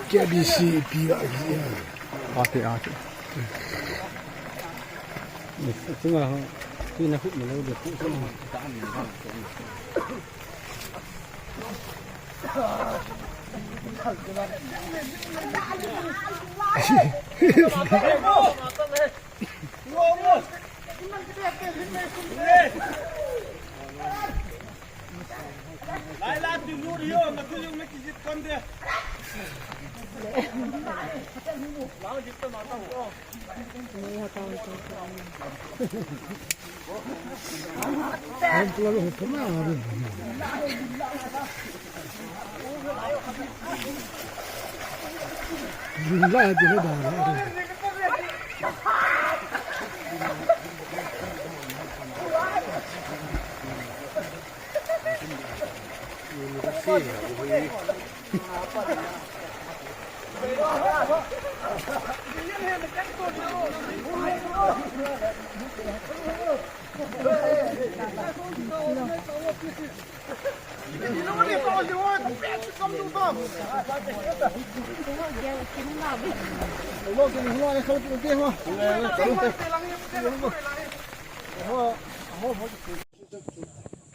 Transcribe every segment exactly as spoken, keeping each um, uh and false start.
K B C P ah hi. Ate, ate. Tunga ho, tuna hut na lo de. Lai la, tu lu ri yo, na tu yung na kijit kon de.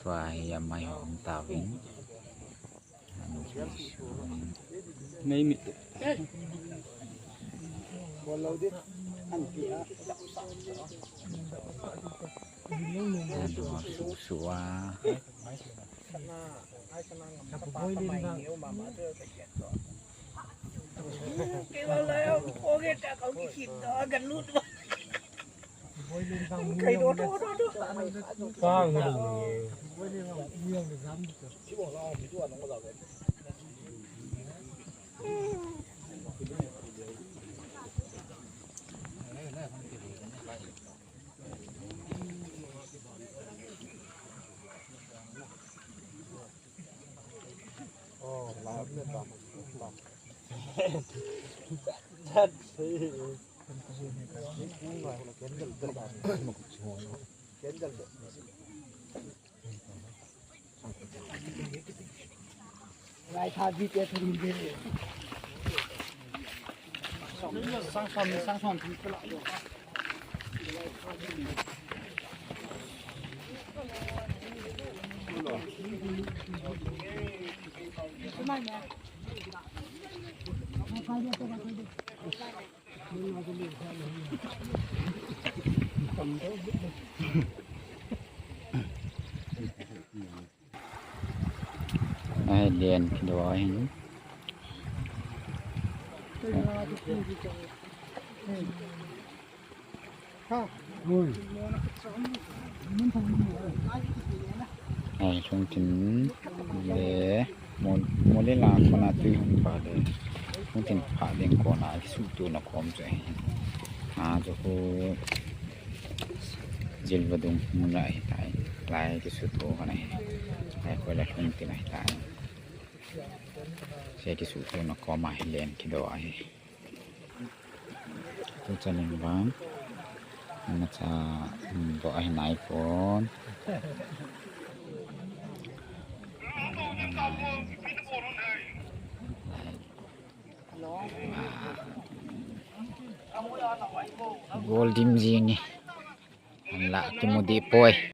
Tua hi amai hung tauvin. Mei mit. Su su a. Ai, len kido ahin. Ai, lungthim le, mo, mo le la kona tui hung pha le. Lungthim pha ding kona kisuhto na kom chu ahi. A, chu khu jil vadung mun ahi tai. Lai kisuhto kona ahi. Lai koi la lungthim ahi tai. Hiche kisuhto na kom a hi len kido ahi. Tu chan in vang. Imacha, um, doh ahi nai pon. Gol dim jing e. An la kimu deh poi.